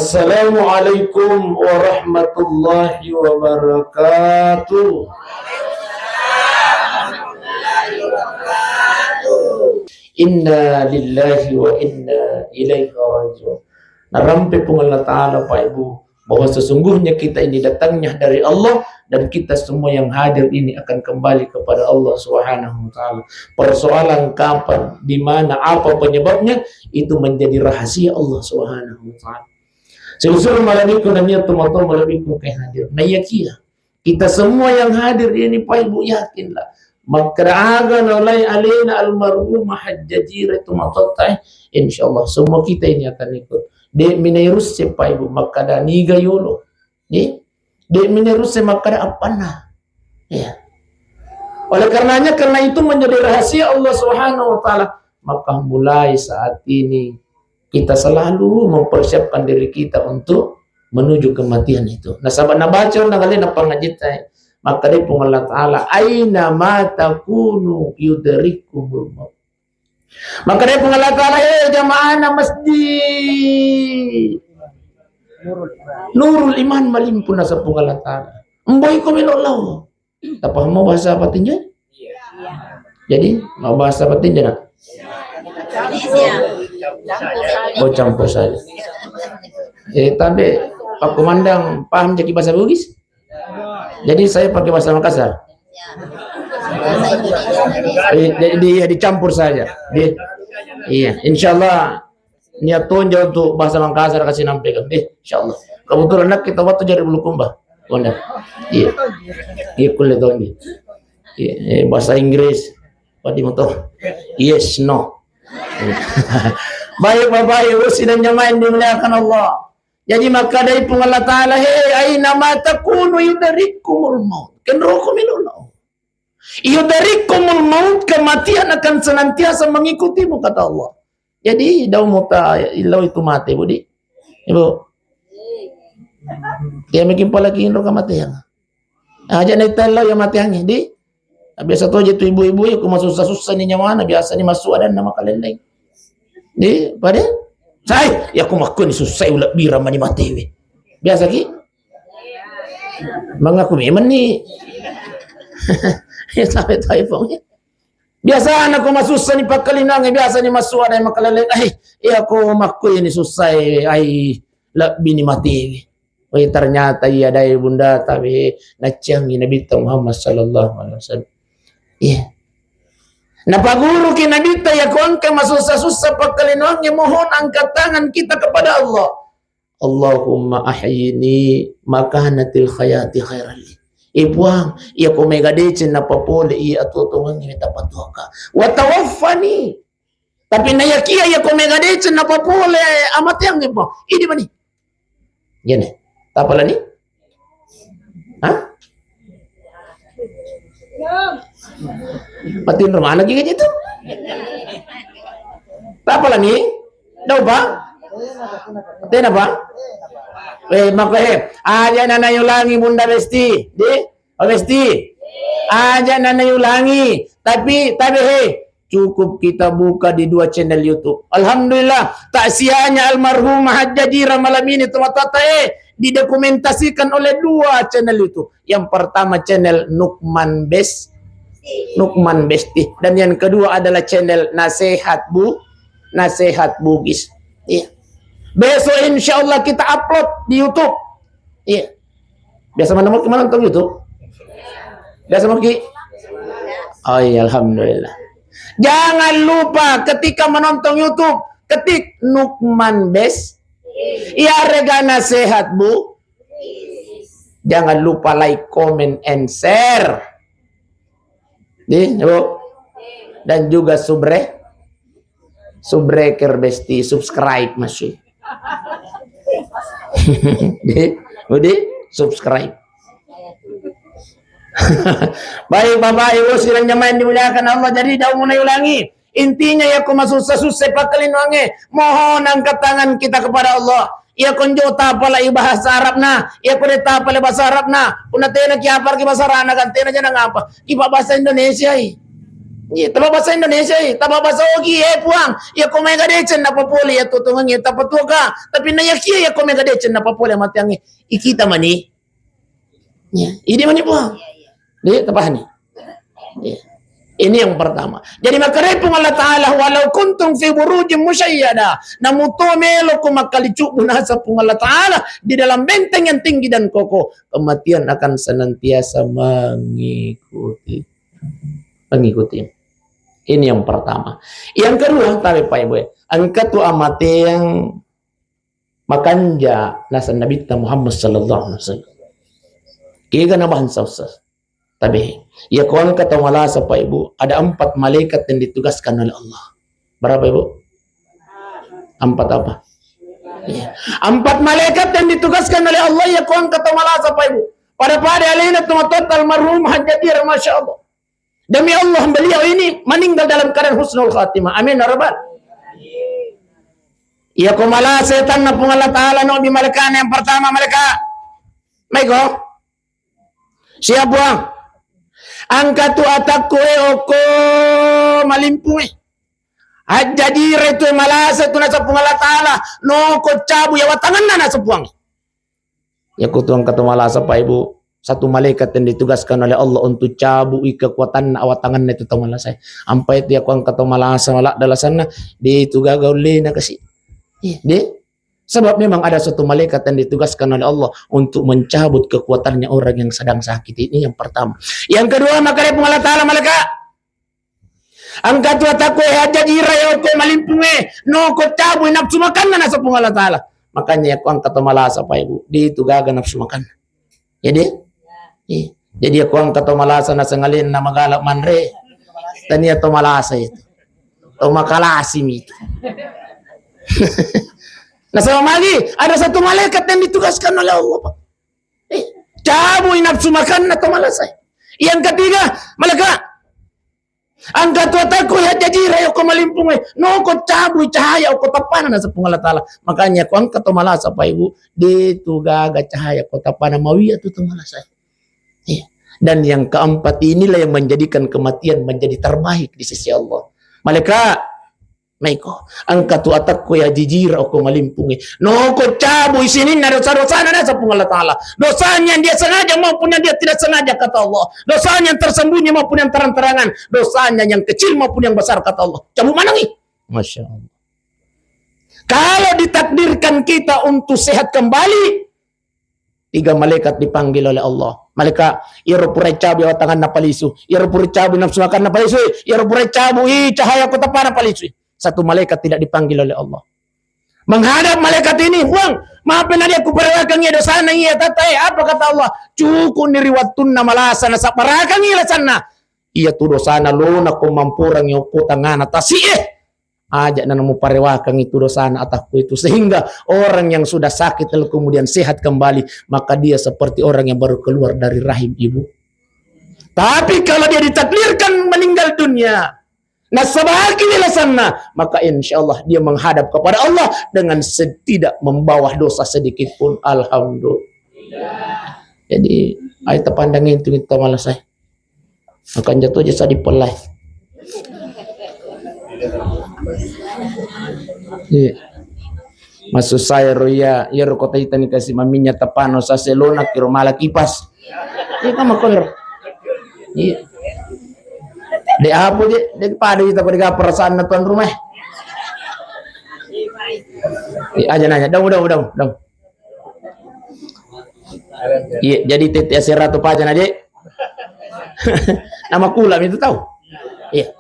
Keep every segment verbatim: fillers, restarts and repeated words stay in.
Assalamualaikum warahmatullahi wabarakatuh. Inna lillahi wa inna ilaihi raji'un. Narampe Puang Allah Ta'ala, Pak Ibu, bahwa sesungguhnya kita ini datangnya dari Allah dan kita semua yang hadir ini akan kembali kepada Allah Subhanahu wa Ta'ala. Persoalan kapan, di mana, apa penyebabnya, itu menjadi rahasia Allah Subhanahu wa Ta'ala. Sulu-sulu malebbiku nennia tomatoa malebbiku engkae hadir. Naiyakia kita semua yang hadir ini, Pak Ibu, yakinlah, makkeda aga naolai alena almarhumah Hajjajira tomatoatta, eh, insyaallah semua kita ini akan ikut. De' minairusse, Pak Ibu, makkeda niga yolo. Nggih? De' minairusse makkeda appanna. Ya. Oleh karenanya, karena itu menjadi rahasia Allah Subhanahu wa Ta'ala, maka mulai saat ini kita selalu mempersiapkan diri kita untuk menuju kematian itu. Nasaba nabaca na kale na pangajitta, makkeda Puang Allah Ta'ala, "Aina ma takunu yudrikkumul maut." Makkeda Puang Allah Ta'ala, "He jamaahna masjid Nurul Iman, malimpu naseng Puang Allah Ta'ala. Mboi ko melo lao." Tapaham mau bahasa patinjo? Jadi, mau bahasa patinjo, nak? Oh, campur saja. Eh, tapi Pak Komandang paham jadi bahasa Bugis? Jadi saya pakai bahasa Makassar. Eh, jadi di-, ya, dicampur saja. Di-, iya, insyaallah niat tonja untuk bahasa Makassar kasih nampaikan. Eh, insyaallah. Kebetulan nak kita waktu jadi Bulukumba. Komandang. Iya. Iya, kulle tonja. Iya, eh, bahasa Inggris. Padi motor. Yes, no. Baik, Bapak Ibu sidang jamaah yang dimuliakan Allah. Jadi makkeda Puang Allah Ta'ala, "He, aina ma takunu yudrikkumul maut." Kenroko melo lao. "Yudrikkumul maut," kematian akan senantiasa mengikutimu, kata Allah. Jadi, dau muta illau itu mate, Budi. Ibu. Dia bikin pola kinro kematian. Aja na tellau ya mateangnge, di. Biasa to je tu ibu-ibu ya, ku masussa-sussa ni nyawana, biasa ni massu adanna makalelleng. Di, pada? Sai, ya ku makku ni sussa ulak bira mani matewe. Biasa ki? Mengaku memang ni. Ya, sampai tahu pong. Biasa na ku masussa ni pakkalinangnge, biasa ni massu ada makalelleng. Ai, ya ku makku ni sussa, ai, lebbi ni matewe. Weh, ternyata iya dai bunda, tapi nacciangi Nabitta Muhammad sallallahu alaihi wasallam. Iya. Napaguruki Nabitta, ya ku engka masussa-sussa pakkalinoangnge, mohon angkat tangan kita kepada Allah. Allahumma ahyini makanatil hayati khairan li. Eh, Puang, iya ko mega deceng napapole iya atuo-tuongengnge tapatuaka. Wa tawaffani. Tapi nayakia iya ko mega deceng napapole amateangnge, Puang. Idi mani. Gene. Tapalani? Hah? Matinro maneng ki gaji tu? Tapalani? Dau, Pak? Tena, Pak? Eh, maka, eh, aja nana yulangi Bunda Besti, di? Oh, Besti. Aja nana yulangi, tapi, tapi, eh, cukup kita buka di dua channel YouTube. Alhamdulillah, taksiahnya almarhumah Hajjah Jira malam ini, tomatoatta, eh, didokumentasikan oleh dua channel YouTube. Yang pertama channel Nukman Bes-, Nukman Besti, dan yang kedua adalah channel Nasehat Bu-, Nasehat Bugis. Iya. Besok insya Allah kita upload di YouTube. Iya. Biasa mana mungkin menonton YouTube? Biasa mungkin? Oh iya, alhamdulillah. Jangan lupa ketika menonton YouTube, ketik Nukman Bes. Iya, regana sehat, Bu. Jangan lupa like, comment, and share. Nih, Bu. Dan juga subre-, subreker Besti, subscribe masih. Nih, Bu, di subscribe. Baik, Bapak Ibu sidang jamaah yang dimuliakan Allah, jadi daumu na yulangi. Intinya, iya ko masussa-sussa pakkalinoangnge, mohon angkat tangan kita kepada Allah. Iya ko njo tapalai bahasa Arabna, iya ko de tapalai bahasa Arabna, punna tena ki aparki bahasa Arabna kan tena jana ngapa? Ki pa bahasa Indonesia i. Iya, taba bahasa Indonesia, eh, taba bahasa Ogi, eh, Puang, iya ko mega deceng napapole iya tuo tongengnge tapatuoka, tapi na iya kia iya ko mega deceng napapole amateangnge, ikita mani. Ya, idi mani, Puang. Iya, tapahani. Iya. Ini yang pertama. Jadi, makkedai Puang Allah Ta'ala, "Walau kuntum fi burujin musyayyada." Namu to melo ko makkalicubbu naseng Puang Allah Ta'ala di dalam benteng yang tinggi dan kokoh, kematian akan senantiasa mengikuti. Mengikuti. Ini yang pertama. Yang kedua, tabe Pak Ibu, engka tu amateang makanja naseng Nabitta Muhammad sallallahu alaihi wasallam. Kega na bahasa Ustaz? Tabe, iya ko engka tau malasa Pak Ibu, ada empat malaikat yang ditugaskan oleh Allah. Berapa Ibu? Empat apa? Iya. Empat malaikat yang ditugaskan oleh Allah, iya ko engka tau malasa Pak Ibu. Pada-pada alena tu matotta almarhum Hajjajir, Masya Allah. Demi Allah, beliau ini meninggal dalam keadaan husnul khatimah. Amin ya rabbal. Iya ko malasa tanna Puang Allah Ta'ala, no bi malaikana yang pertama, malaikat. Maiko. Siap, Puang. Engka tu atakku e okko malimpu e. Hajjajir itu malasa tu naseng Puang Allah Ta'ala, no ko cabu yawa tanganna naseng Puang. Iya ko tu engka tau malasa Pak Ibu, satu malaikat yang ditugaskan oleh Allah untuk cabui kekuatanna awa tanganna itu tau malasa. Ampai tu iya ko engka tau malasa maladda lasanna, de tu gaga ullena kasi. Iya, de. Sebab memang ada satu malaikat yang ditugaskan oleh Allah untuk mencabut kekuatannya orang yang sedang sakit. Ini yang pertama. Yang kedua, makkedai Puang Allah Ta'ala, malaikat, engka tu atakku e Hajjajir e okko malimpu e, no ko cabui nafsu makanna naseng Puang Allah Ta'ala. Makanya iya ko engka tau malasa Pak Ibu, de tu gaga nafsu makanna. Jadi, iya. Jadi iya ko engka tau malasa naseng alena magala manre, tania tau malasa itu. Tau makalasi mi itu. Nasaba magi ada satu malaikat yang ditugaskan oleh Allah, Pak. Eh, cabui nafsu makanna tau malasa. Yang ketiga, malaikat, engka tu atakku e Hajjajir e okko malimpu e, no ko cabui cahaya okko tappana naseng Puang Allah Ta'ala. Makanya ko engka tau malasa Pak Ibu, de tu gaga cahaya okko tappana, mawi iya tu tau malasa. Iya. Dan yang keempat inilah yang menjadikan kematian menjadi terbaik di sisi Allah. Malaikat, maiko, engka tu atakku e Hajjajir okko malimpu e, no ko cabui sininna dosa-dosana naseng Puang Allah Ta'ala. Dosanya yang dia sengaja maupun yang dia tidak sengaja, kata Allah. Dosanya yang tersembunyi maupun yang terang-terangan. Dosanya yang kecil maupun yang besar, kata Allah. Cabut manengngi. Masya Allah. Kalau ditakdirkan kita untuk sehat kembali, tiga malaikat dipanggil oleh Allah. Malaikat, iyaro pura cabu yawa tanganna palisu, iyaro pura cabu nafsu makanna palisu, iyaro pura cabu i cahaya okko tappana palisu. Satu malaikat tidak dipanggil oleh Allah. Menghadap malaikat ini, "Puang, maaf na dia kuparewakangngi dosana iya tata e." Apa kata Allah? "Cukup ni ri wattunna malasa nasabbarakangngi lasanna. Iya tu dosana lona ko mamporangngi okko tangana tasi e. Aja na namuparewakang itu dosana atakku itu." Sehingga orang yang sudah sakit lalu kemudian sehat kembali, maka dia seperti orang yang baru keluar dari rahim ibu. Tapi kalau dia ditakdirkan meninggal dunia, nasabaki lasanna, maka insya Allah dia menghadap kepada Allah dengan sed-, tidak membawa dosa sedikit pun. Alhamdulillah. Jadi, ayo tapandang itu kita malas, eh. Akan jatuh aja sadi pelai. Iya. Maksud saya ro iya, iya ro kota ita ni kasi maminya tapano sase lona kiro mala kipas. Iya kan makon ro. Iya. De apa je, de pada kita pada perasaan na tuan rumah. Iya, aja nanya, dong, dong, dong, dong. Iya, jadi tete asera tu paja na je. Nama kula itu tahu. Iya.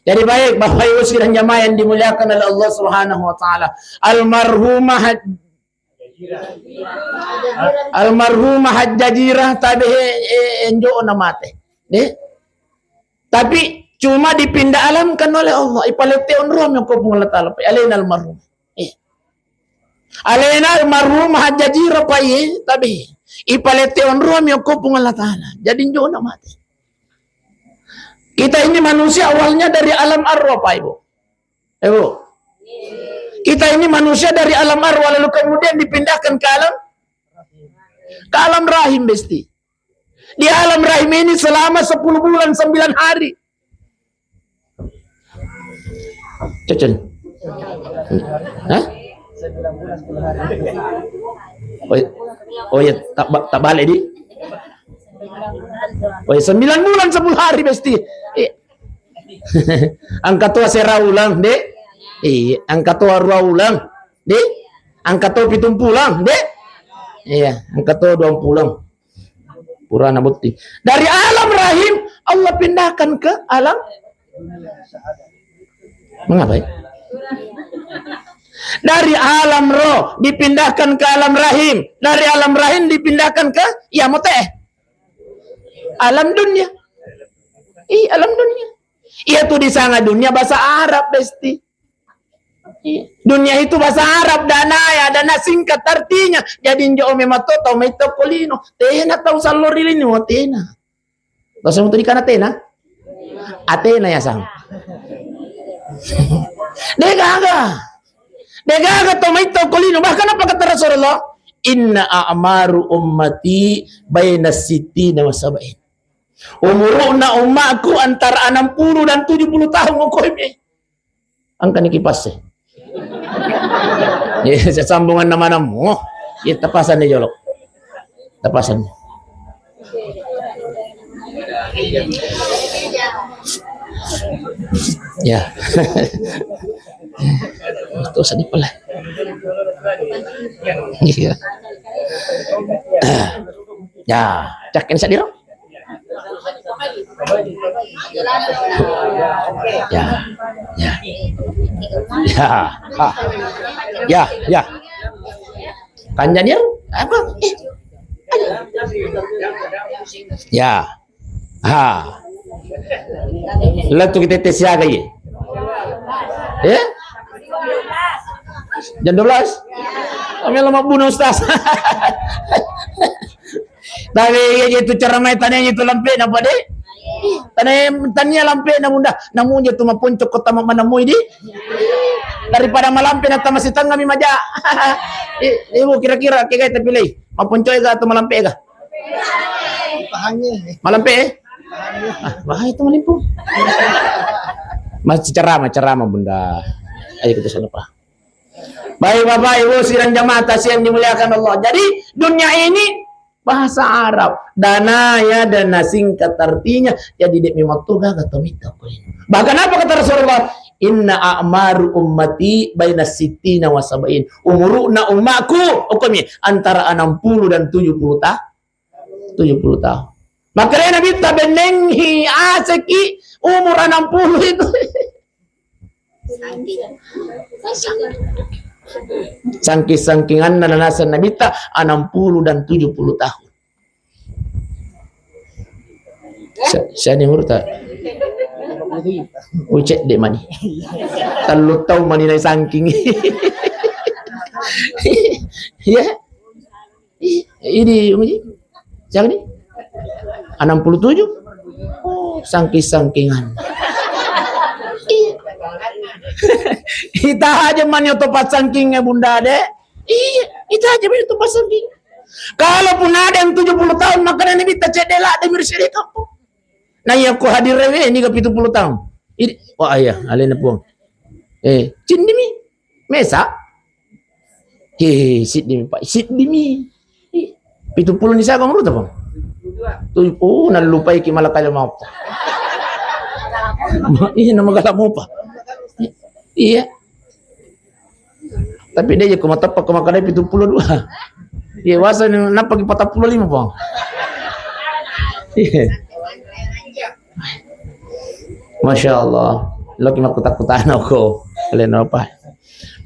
Jadi baik, Bapak Ibu sidang jamaah yang dimuliakan oleh Allah Subhanahu wa Ta'ala. Almarhumah Haj-, almarhumah Hajjajirah tabe, eh, enjo na mate. Eh? Tapi cuma dipindah alamkan oleh Allah. Ipalette onromi ko Puang Allah Ta'ala. Alena almarhum. Eh. Alena almarhum Hajjajirah pa iye, tabe. Ipalette onromi ko Puang Allah Ta'ala. Jadi njona mate. Kita ini manusia awalnya dari alam arwah, Pak Ibu. Ibu. Kita ini manusia dari alam arwah lalu kemudian dipindahkan ke alam, ke alam rahim, Besti. Di alam rahim ini selama sepuluh bulan sembilan hari. Cocok. Hah? Oh iya, oh iya, tak ba-, tak balik di. Oh iya, sembilan bulan sepuluh hari besti. Eh. Engka to asera uleng, Dek. Iya, engka to arua uleng, Dek. Engka to pitung uleng, Dek. Iya, engka to dua uleng. Purana botting. Dari alam rahim, Allah pindahkan ke alam. Mengapa ya? Dari alam roh dipindahkan ke alam rahim. Dari alam rahim dipindahkan ke, iya, mote. Alam dunia. Ih, alam dunia. Iya tu disanga dunia bahasa Arab, besti. Dunia itu bahasa Arab, danaya, dana singkat artinya. Jadi njo memang to tau mai tau kolino. Tena tau sallo ri lino, tena. Tau sama tu dikana tena? Atena ya sang. Degaga. Degaga tau mai tau kolino. Bahkan apa kata Rasulullah? Inna a'maru ummati baina sittina wa sab'in. Umuruna ummaku antara enam puluh dan tujuh puluh tahun, okkoe. Engka ni kipas e. Iya, sambungan nama namu. Iya, tepasan ni jolok. Tepasan. Ya. Itu sedih pula. Iya. Ya, cak ini sedih. Ya, ya. Ya, ha. Ya, ya. Kanjani apa? Eh. Ya. Ha. Lettu kita tes siaga ye. Eh? Jam dua belas? Kami lama bunuh, Ustaz. Tapi iya je tu cara mai tania je tu lampe na pade. Tania, tania lampe na bunda. Namu je tu maponcok kota ma-, manamui di. Daripada malampe na tamasi tangga mi maja. I-, ibu kira-kira kegai tapi lei. Maponcok ega atau malampe ega? Malampe eh? Ah, bahaya tu malimpung. Masih ceramah, ceramah bunda. Ayo kita sana, Pak. Baik Bapak Ibu sidang jamaah tasya yang dimuliakan Allah. Jadi dunia ini bahasa Arab. Dana ya dana singkat artinya. Jadi dek memang tu gaga to mita ko ini. Bahkan apa kata Rasulullah? Inna a'maru ummati baina sittina wa sab'in. Umuruna ummaku, okkomi, antara enam puluh dan tujuh puluh ta-, tujuh puluh tahun. Makanya Nabi tabennenghi aseki umur enam puluh itu. Sangking-sangkinganna nanasen Nabitta enam puluh dan tujuh puluh tahun. Sa-, sani umur ta? Ucek de mani. Tellu tau mani nai sangking. Iya. Ih, ini, Umi, siapa nih? Enam puluh tujuh? Oh, sangking-sangkingan. Iya. Ita aja mani oto pasangking ya, Bunda, Dek. Iya, ita aja mani oto pasangking. Kalaupun ada yang tujuh puluh tahun, makanya ini kita cedela ada mirip di kampung. Nah, iya, ko hadir rewe, ini ke pitu puluh tahun. Ini, wah, iya, alena puang. Eh, cindimi. Mesa? He, siddimi, Pak. Siddimi. Ih, pitu puluh ni siaga umur tu, Bang? Tujuh, oh, nallupai ki mala kale mapa. Ma-, iya, nama gala mopa. Iya. Tapi dia je ko matappa ko makkada pitu puluh dua. Iya, wasa ni nappa ki patappulo lima, Bang. Iya. Masya Allah. Lagi makkutak-kutak ko. Kalian apa?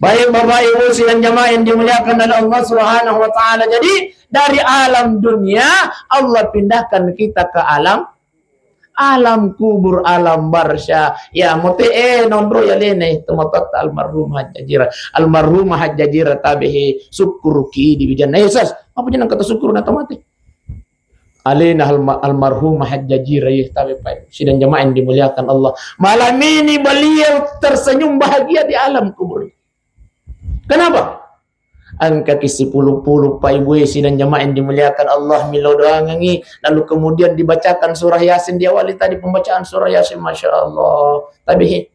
Baik, Bapak Ibu sidang jamaah yang dimuliakan oleh Allah Subhanahu wa Ta'ala. Jadi, dari alam dunia, Allah pindahkan kita ke alam, alam kubur, alam barzah. Ya, mote, eh, nonro ya lene, tempat almarhum Hajjajira. Almarhum Hajjajira tabehe, syukur ki di bijana. Eh, sas, apa jenang kata syukur na tomate? Alena alma-, almarhumah Hajjajira, ya, tapi, Pak, sidang jamaah yang dimuliakan Allah. Malam ini beliau tersenyum bahagia di alam kubur. Kenapa? Engka ki sipulu-pulu, Pak Ibu, ya, sidang jamaah yang dimuliakan Allah, milo doangangi, lalu kemudian dibacakan surah Yasin, diawali tadi pembacaan surah Yasin, Masya Allah. Tapi,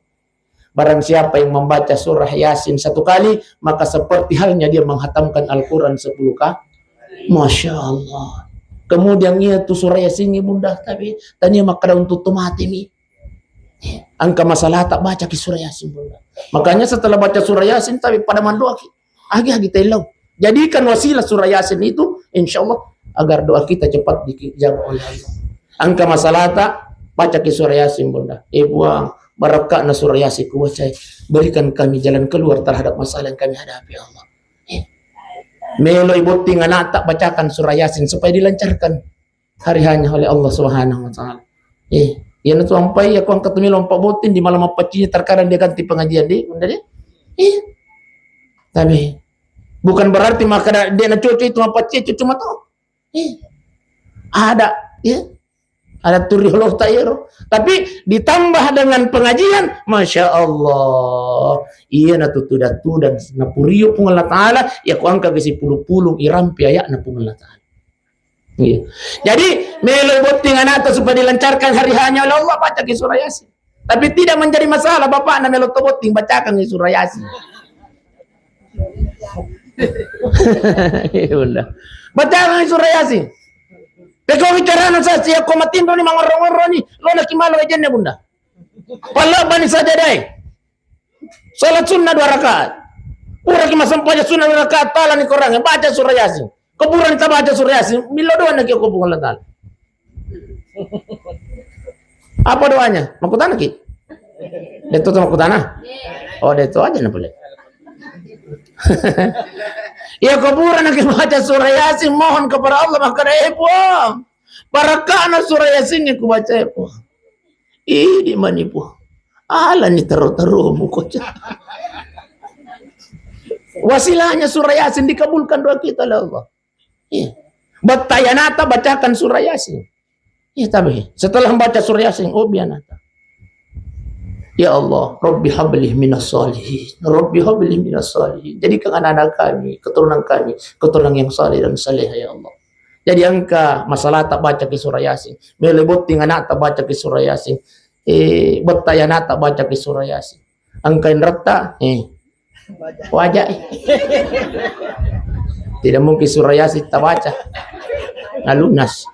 Barang siapa yang membaca surah Yasin satu kali, maka seperti halnya dia menghatamkan Al-Quran sepuluh kali. Masya Allah. Kemudian iya tu surah Yasin ini, Bunda, tapi tania makkeda untuk tu mati mi. Engka masalah tak baca ki surah Yasin, Bunda. Makanya setelah baca surah Yasin, tapi pada mandoa ki. Agi-agi tellau. Jadikan wasilah surah Yasin itu, insya Allah, agar doa kita cepat diijabah oleh Allah. Engka masalah tak, baca ki surah Yasin, Bunda. Eh, Puang, barakakna surah Yasin ku baca, berikan kami jalan keluar terhadap masalah yang kami hadapi, ya Allah. Eh, melo i botting anak tak, bacakan surah Yasin supaya dilancarkan hari hanya oleh Allah Subhanahu wa Ta'ala. Eh, iya natu ampai, aku angkat mi lompat botting di malam apa cini, terkadang dia ganti pengajian di, Bunda di. Eh, tapi bukan berarti maka dia na cucu itu apa cucu cuma tahu. Eh, ada, ya. Ada turi Allah tak ero. Tapi ditambah dengan pengajian, Masya Allah. Iya natu tuda-tuda, napurio Puang Allah Ta'ala, ya ku angka ke sipulu-pulung irampi ayat na Puang Allah Ta'ala. Iya. Jadi, melo botting anakta supaya dilancarkan hari hanya oleh Allah, baca ki surah Yasin. Tapi tidak menjadi masalah, bapakna melo to botting, bacakan ki surah Yasin. Iya, Bunda. Bacakan ki surah Yasin. Pekko bicarana sasi, aku matinro ni mangorro-ngorro ni, lo na kimalo ejenne, Bunda. Pala bani saja dai. Salat sunnah dua rakaat. Pura ki massempajang sunnah dua rakaat, tala ni korangnge, baca surah Yasin. Kuburan ta baca surah Yasin, millau doa na ki ko Puang Allah Ta'ala. Apa doanya? Makkutana ki? Deto tu makkutana? Oh, deto aja na pole. Ya, kuburan na ki baca surah Yasin, mohon kepada Allah, maka, eh, Puang, barakakna surah Yasin yang ku baca, eh, Puang. Idi mani, Puang. Alani taro-taromu, kocak. Wasilahnya surah Yasin, dikabulkan doa kita oleh Allah. Iya. Batta anakta, bacakan surah Yasin. Iya, tapi setelah membaca surah Yasin, oh, biar anakta. Ya Allah, Rabbi habli minas salihin. Rabbi habli minas salihin. Jadikan anak-anak kami, keturunan kami, keturunan yang saleh dan saleh, ya Allah. Jadi engka masalah tak baca ki surah Yasin. Melo botting anakta, baca ki surah Yasin. Eh, batta anakta, baca ki surah Yasin. Engka inretta, eh, wajah, eh. Tidak mungkin surah Yasin tabaca. Nah, lunas.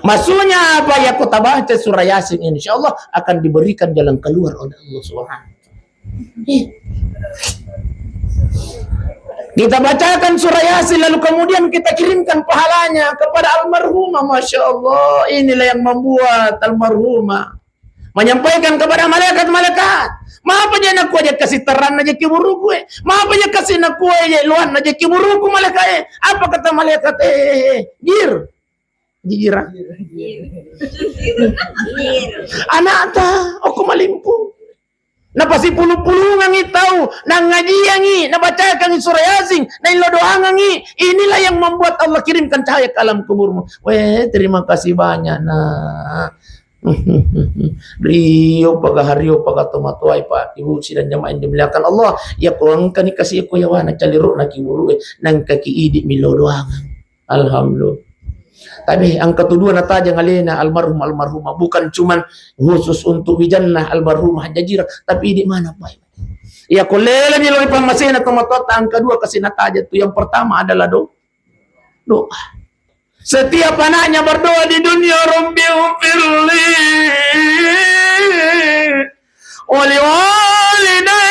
Maksudnya apa? Ya, kau tabaca surah Yasin, insya Allah akan diberikan jalan keluar oleh Allah Subhanahu wa Ta'ala. Eh. Kita bacakan surah Yasin, lalu kemudian kita kirimkan pahalanya kepada almarhumah. Masya Allah, inilah yang membuat almarhumah menyampaikan kepada malaikat-malaikat, "Mapa je nakua je kasi terang na je kuburuku, eh? Mapa je kasi nakua je luan na je kuburuku, malaikat, eh?" Apa kata malaikat? "Eh, eh, eh, jir." Jijira. Anakta, okko malimpu. Napasipulu-pulungangi tau, nangajiangi, nabacakangi surah Yasin, naillo doangangi. Inilah yang membuat Allah kirimkan cahaya ke alam kuburmu. Weh, terima kasih banyak, Nak. Rio paga hario paga tomatoai, Pak, Ibu, sidang jamaah yang dimuliakan Allah. Ya, ko engkani kasi ko yawana caliruk na kiburu, eh, nangkaki idi milo doangang. Alhamdulillah. Tapi angka tu dua natajang alena almarhum almarhumah, bukan cuman khusus untuk wijanna almarhumah jajira, tapi idi mana, Pak? Ya, ko leleni lo ri pammasena tomatoatta, angka dua kasi natajang tu. Yang pertama adalah do-, doa. Setiap anaknya berdoa di dunia, "Rabbi ufirli wali walidayya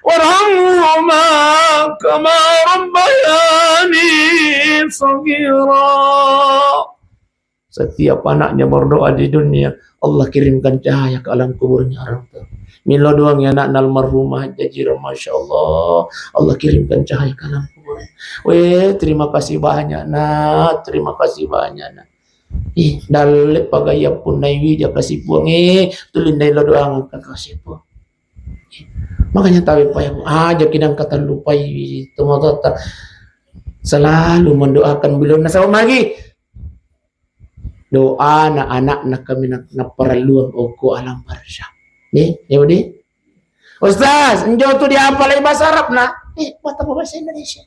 warhamhuma kama rabbayani saghira." Setiap anaknya berdoa di dunia, Allah kirimkan cahaya ke alam kuburnya orang tua. Milo doang ya anak almarhumah jajira, Masya Allah. Allah kirimkan cahaya ke alam kuburnya. Weh, terima kasih banyak, Nak. Terima kasih banyak, Nak. Ih, dalle pagaya punnai wija kasi Puang, eh, tulinnai lo doang ka kasi Puang. Makanya tawe paya aja kidang katallupai tomatoatta selalu mendoakan beliau. Nasaba magi doana anakna kami na-, naparelluang okko alam barzah. Nih, ya, Budi? Ustaz, enjo tu diapalai bahasa Arab, nah? Eh, buat apa bahasa Indonesia?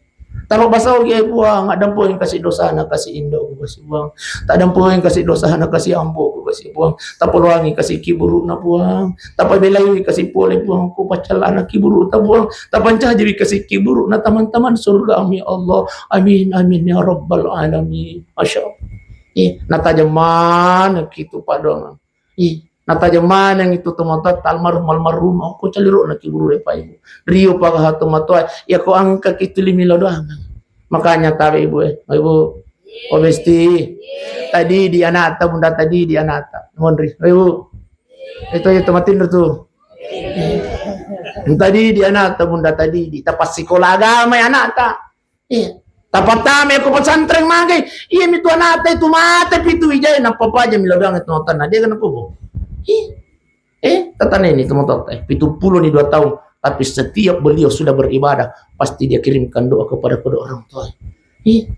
Taro basau ge Puang, addampoi kasi dosana kasi indo'ku kasi Puang. Taddampoi kasi dosana kasi ambo'ku kasi Puang. Tapoloangi kasi kiburu'na Puang. Tapabelaiwi kasi pole Puang, ko paccallana kiburu'ta Puang. Tapancajiwi kasi kiburu'na taman-taman surgamu ya Allah. Amin, amin ya rabbal alamin. Masya Allah. Eh, natajeng maneng kitu paddoangeng. Ih, natajeng maneng itu tomatoatta almarhum almarhumah, okko caliro'na kiburu e Pak Ibu. Rio pagaha tomatoa, iya ko engka ki tuli melo doangeng. Makanya tabe Ibu e, Ibu, oh besti, tadidi anakta Bunda, tadidi anakta. Monri, oh, Ibu. Itu, itu matinro tu. Tadidi anakta Bunda, tadidi. Tapassikola agama ya anakta. Iya. Tapattamai ko pesantren magai. Iya mi tu anakta itu mate pitu wijai, nappa paja melo doangeng itu tanah dia kena kubu. Iya. Eh, tataneni tomatoatta, eh, pitu puluh ni dua tahun. Tapi setiap beliau sudah beribadah, pasti dia kirimkan doa kepada kedua orang tua. Iya.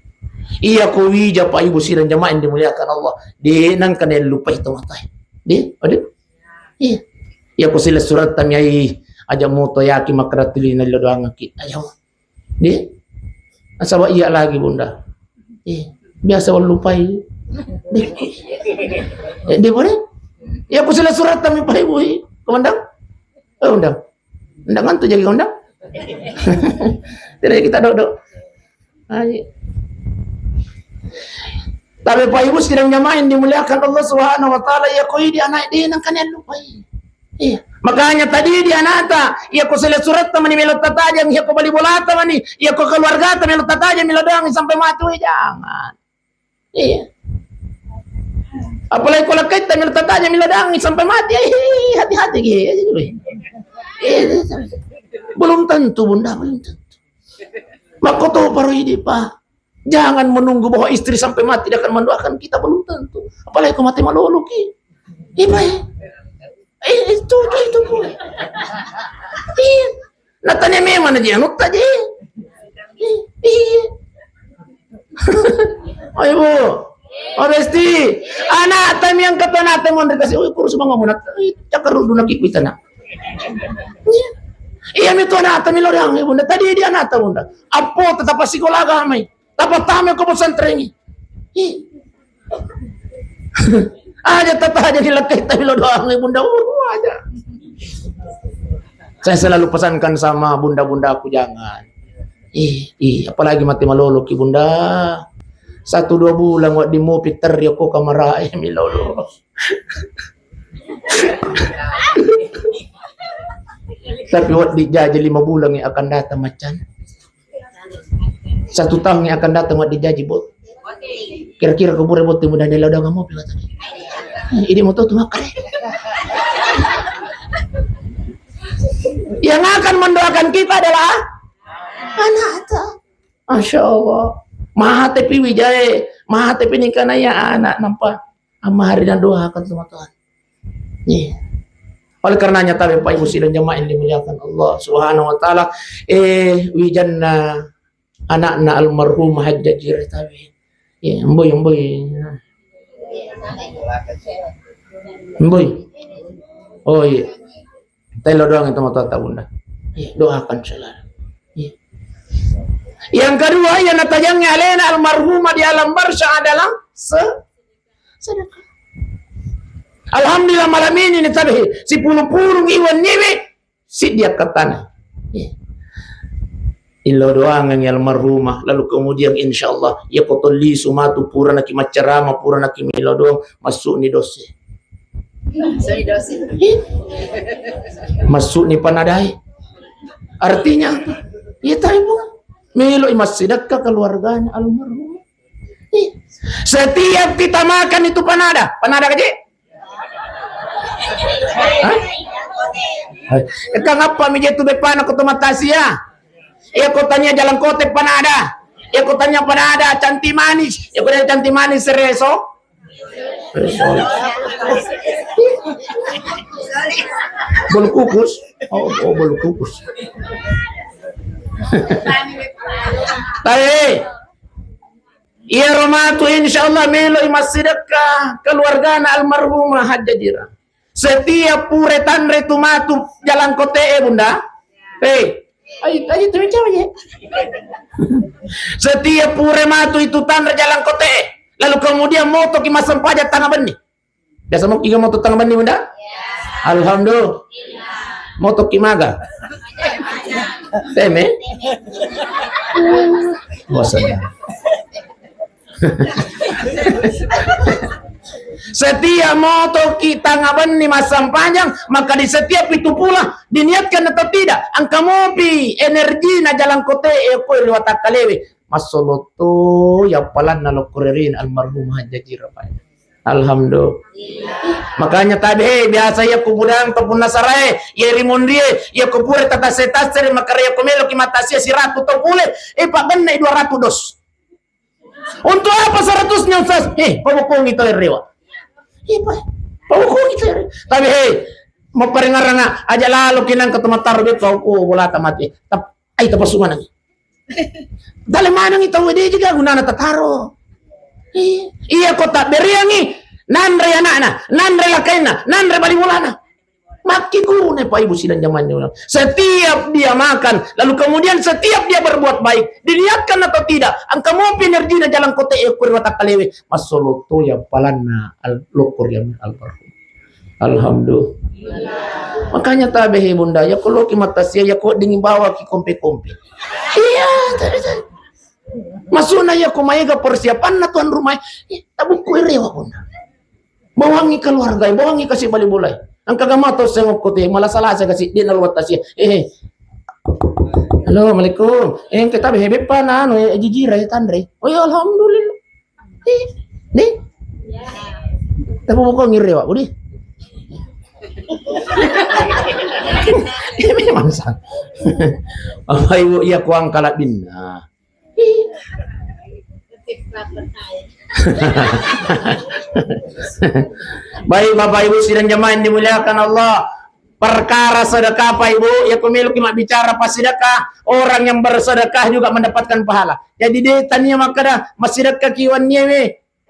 Iya ko wija Pak Ibu sidang jamaah yang dimuliakan Allah. De nengka nalupai tomatoatta. De, aduh. Iya. Iya ko sila surat tamiai aja moto yaki makkeda tuli nallo doangeng ki. Ayo. Di? Nasaba iya lagi Bunda. Eh, biasa wallupai. Di? Eh, di boleh? Ya aku sila surat kami Pak Ibu. Komandan? Oh, Bunda. Bunda ngantuk jadi Komandan? Tidak kita dok-dok. Ayo. Tapi Pak Ibu sidang jamaah yang dimuliakan Allah Subhanahu wa Ta'ala, ya koi di anak dia nang kalian lupai. Iya. Makanya tadi di anakta, iya ko sila suratta mani melo tatajang, iya ko bali bolata mani, iya ko keluargata melo tatajang, melo doang sampai mati, weh, jangan. Iya. Apalagi ko lakkaitta melo tatajang, melo doang sampai mati, eh, hati-hati, gitu, weh. Iya. Belum tentu, Bunda, belum tentu. Makkoto paro idi, Pak. Jangan menunggu bahwa istri sampai mati dia akan mendoakan kita, belum tentu. Apalagi ko mate malolo ki. Iya, Pak. Eh, itu, itu, itu, Bu. Iya. Natanya memang aja, nutta aja. Iya. Ayo, Bu. Oh, besti. Anakta mi yang kata anakta mau dikasih, oh, kurus banget, Bu. Cakar dulu nak ikut anak. Iya, mi tu anakta melo doang, Bunda. Tadi dia anakta, Bunda. Apo tetap sekolah agama. Tapattamai ko pesantren. Ih. Aja tata aja dilekkai tapi lo doang, Bunda. Uh, aja. Saya selalu pesankan sama bunda-bundaku, jangan. Ih, ih, apalagi mate malolo ki, Bunda. Satu dua bulan wa di mopi terri ko kamara e milolo. Tapi wa di jaji lima bulan yang akan datang macan. Satu tahun yang akan datang, waddi jaji, Bot. Kira-kira ko pura botting muda nila udah nggak mau pilih tadi. Ini motor tuh makan. Yang akan mendoakan kita adalah anak ta. Masya Allah. Mate pi wijae, mate pi nikana ya anak nampa. Amma hari dan doakan tu matoa. Iya. Oleh karenanya tabe Pak Ibu sidang jamaah yang dimuliakan Allah Subhanahu wa Ta'ala, eh, wijanna anakna almarhum Hajjah Jira tabe. Iya, mboi, mboi. Mboi. Oh iya. Telo doang itu matoa ta, Bunda. Iya, doakan selalu. Iya. Yang kedua, yang natajangnya alena almarhumah di alam barzah adalah se- sedekah. Alhamdulillah, malam ini ni tabe sipulung-pulung iwan niwi siddi akkattana. Iya. Illo doangengngi almarhumah, lalu kemudian insya Allah, iya ko tolli sumatu pura naki maccarama, pura naki milo doang, masuk ni dosse. Iya. Masuk ni panadai. Artinya apa? Iya tabe, Bu. Melo i massidekka keluarganya almarhumah. Ih, setiap kita makan itu panada, panada kaji? Hah? Hai. Kang apa mi je tu bepana ko tomatasia? Iya ko tania jalan kote panada. Iya ko tania panada cantik manis. Iya ko tania cantik manis sereso. Sereso. Bolu kukus. Oh, oh, bolu kukus. Tabe. Iyaro matu insyaallah meloi massidekka keluargana almarhumah Hajjah Jira. Setiap pura tanre tu matu jalan kote e, Bunda. Hei, Ai, ai, tu mencong aja. Setiap pura matu itu tanra jalan kote, lalu kemudian motoki massempajang tanga benni. Biasa mo iga moto tanga benni, Bunda? Alhamdulillah. Motoki maga? Teme? Bosan. Setiap motoki tanga benni massempajang, maka di setiap itu pula diniatkan atau tidak, engka mopi energi na jalan kote e ko ri watakkalewe. Massoloto yappalanna lokkorerina almarhum Hajjajira. Alhamdulillah. Makanya tabe, he, biasa iya kuburan to punna sarae, iya ri monrie, iya kupure tata setassere, makara iya kumeloki matasia siratu to pule, eh, pagenne dua ratus dos. Untuk apa seratusnya, Ustaz? Eh, pabokongi to rewa. Eh, pa-, pabokongi to rewa. Tapi, he, mau parengaranga aja lalo kinang ke temataro beto, oh, bolata mati. Tap-, ai tapasumanangi. Dale manangi tau de juga gunana tataro. Iya, iya ko tabberiangi, nanre anakna, nanre lakainna, nanre bali bolana. Makkigurune Pak Ibu sidang jamaah. Setiap dia makan, lalu kemudian setiap dia berbuat baik, diniatkan atau tidak, engka mopi energina jalan kote e ko ri watakkalewe, massoloto yappalanna al-, lokko ri almarhum. Alhamdulillah. Makanya tabe he Bunda, ya ko loki matasia, ya ko dingin bawa ki kompe-kompe. Iya, tabe, tabe. Masuna ya ko maega persiapanna tuan rumah, eh, tabukku rewa Bunda. Bawangi keluarga, bawangi kasih bali bolai. Engka gama to sengok kote, malah salah saya kasih dia nalu matasia. Eh, eh. Halo, Assalamualaikum. Eh, kita be beppa na anu, eh, jijira, eh, tanre. Oh ya, alhamdulillah. Di, di. Tapi bukan ngiri, Pak Budi. Ini memang sang. Bapak Ibu, iya kuang kalak binna. Baik, Bapak Ibu sidang jamaah yang dimuliakan Allah, perkara sedekah, Pak Ibu, ya kumiluki mabbicara pas sedekah, orang yang bersedekah juga mendapatkan pahala. Jadi, de tania makkeda massidekka ki wennie we,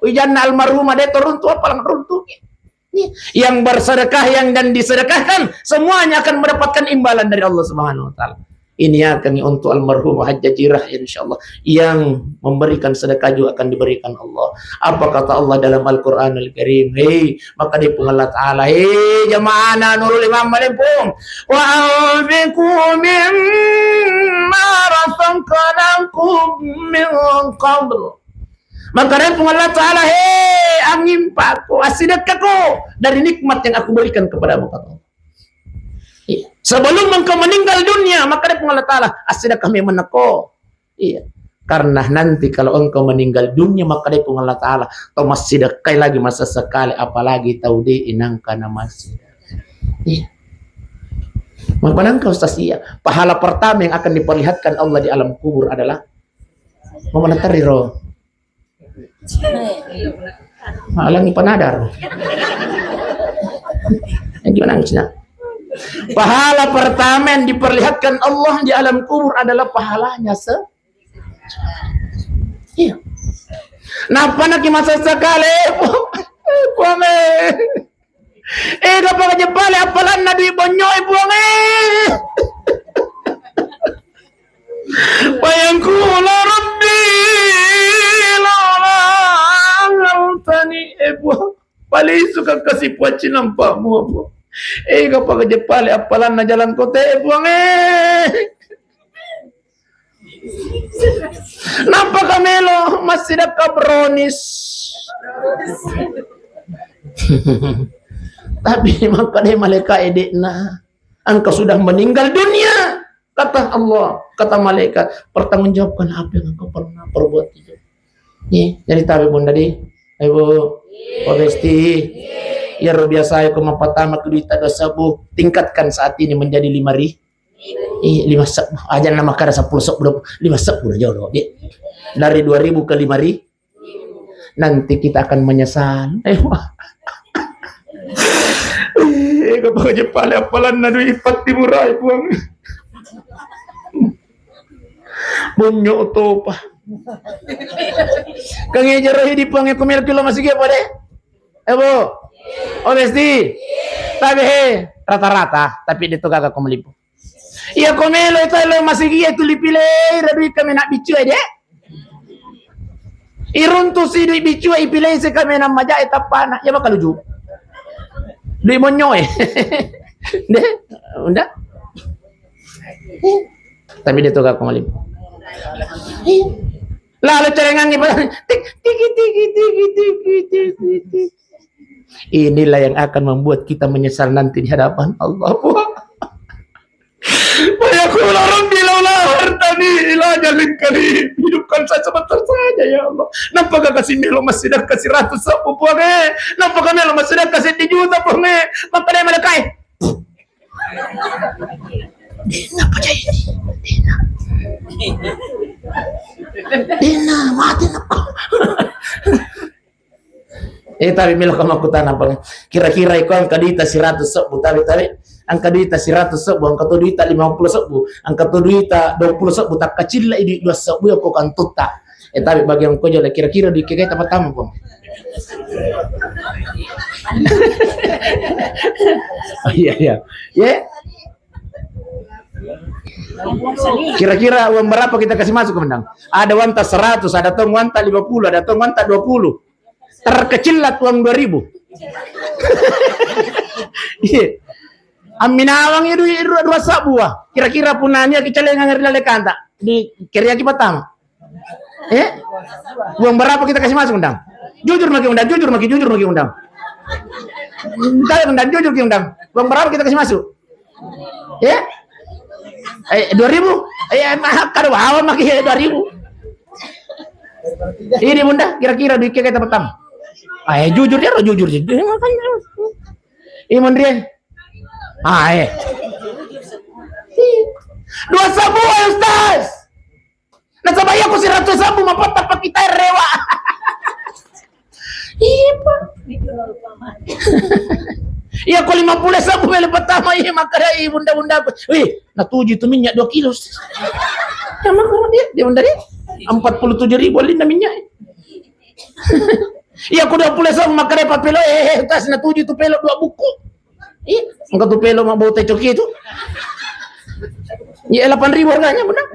ujanna almarhumah de to runtu, apalang runtu. Yang bersedekah, yang dan disedekahkan, semuanya akan mendapatkan imbalan dari Allah Subhanahu wa Ta'ala. Ini akan untuk almarhumah Hajjah Jirah, insyaallah. Yang memberikan sedekah juga akan diberikan Allah. Apa kata Allah dalam Al-Quranul Karim? Hei, maka di Allah Ta'ala, hei, jamaah Nurul Imam Malempung, wa anfiqu mimma razaqnakum min qabl. Maka dari Allah Ta'ala, hei, angimpako, assidekkako dari nikmat yang aku berikan kepadamu, kata Allah. Iya. Sebelum engkau meninggal dunia, maka dari Allah Ta'ala, assidekka memang nako. Iya. Karena nanti kalau engkau meninggal dunia, maka dari Allah Ta'ala, tau massidekkai lagi masa sekali, apalagi tau de inangka na massidekka. Iya. Mapanangka Ustaz, iya. Pahala pertama yang akan diperlihatkan Allah di alam kubur adalah memenatari roh. Malangi panadar. Yang gimana nangisnya? Pahala pertama yang diperlihatkan Allah di alam kubur adalah pahalanya se-, iya. Napa naki masa sekali, Puang? Eh, kapang aja pale apalanna dui bonyo, eh, Puang, eh. Payangkula Rabbi laula akhartani, eh, Puang. Palisu ka kasi puacci nampamu, Puang. Eh, kapang aja pale apalanna jalan kote, eh, Puang, eh. Nappa kamelo massidekka brownies. Tapi makkeda malaikat edekna, engkau sudah meninggal dunia. Kata Allah, kata malaikat, pertanggungjawabkan apa yang engkau pernah perbuat itu. Nih, jadi tabe Bunda di, Ibu, Pak Besti, ya biasa aku mapatama kedua tak dosa bu, tingkatkan saat ini menjadi lima ribu. Iya, lima sebbu. Aja nama kada sepuluh sebbu, lima sebbu aja dulu, Dek. Dari dua ribu ke lima ribu, nanti kita akan menyesal. Eh, wah. Eh, kapang aja pale apalanna dui patti murai, Puang. Bonyo topa. Kang eja rohi di Puang, aku mel kilo masih apa, Dek? Eh, Bu? Oh, Besti? Tapi, he, rata-rata, tapi dia tuh kagak kau melipu. Iya ko melo itu lo masigi itu lipilei ra dui kami nak biccu de. Iruntu si dui biccu ipilei se kami nak maja e tappana. Ya bakal uju. Dui monyo e. De, unda. Tapi dia toga ko malim. Lalu celengangi pada tik tiki tiki tiki tiki tiki tiki. Inilah yang akan membuat kita menyesal nanti di hadapan Allah. Wa yaqulu rabbi laula akhartani ila ajalin qarib. Hidupkan saya sebentar saja ya Allah. Nampaka kasi melo massidakka siratu sebbu Puang e. Nampaka melo massidakka seddi juta Puang e. Maka dia malaikat. Dena apa jadi? Dena. Dena mati nak. Eh, tapi melo ko makkutana, Bang. Kira-kira iko engka duita siratu sebbu, tapi, tapi engka duita siratu sebbu, engka to duita lima puluh sebbu, engka to duita dua puluh sebbu, takkacilla i dui dua sebbu ya ko kantutta. Eh, tapi bagi engko jolo kira-kira dui kegai tamatama, Bang. Oh, iya, iya. Ya. Kira-kira uang berapa kita kasih masuk, Komandan? Ada uang tas seratus, ada tong uang tas lima puluh, ada tong uang tas dua puluh. Terkecil lah tuang dua ribu. Iya. Amminawang itu dua, dua sabua. Kira-kira punanya kita lengan ngeri lalekanta. Di keriaki pertama. Eh? Uang berapa kita kasih masuk, Undang? Jujur maki, Undang, jujur maki, jujur maki, Undang. Undang, Undang, jujur ki, Undang. Uang berapa kita kasih masuk? Ya? Eh, dua ribu? Eh, maaf, kada bawa maki ya dua ribu. Ini Bunda, kira-kira duit kita pertama. Ah, eh, jujur dia, jujur dia. Makanya. Iman dia. Ah, eh. Dua sabua, Ustaz. Nasaba iya ko siratu sabbu mapatta pakita rewa. Iya, Pak. Iya ko lima puluh sabbu melo pertama, iya, makkada i bunda-bunda. Wih, natuju tu minyak dua kilo. Ya, makkada dia, dia bunda dia. Empat puluh tujuh ribu alinna minyak. Iya ko dua puluh sabbu makkada papelo, eh, eh, tas natuju tu pelo dua buku. Ih, engka tu pelo mabbau teh coki tu. Iya, delapan ribu harganya, benar.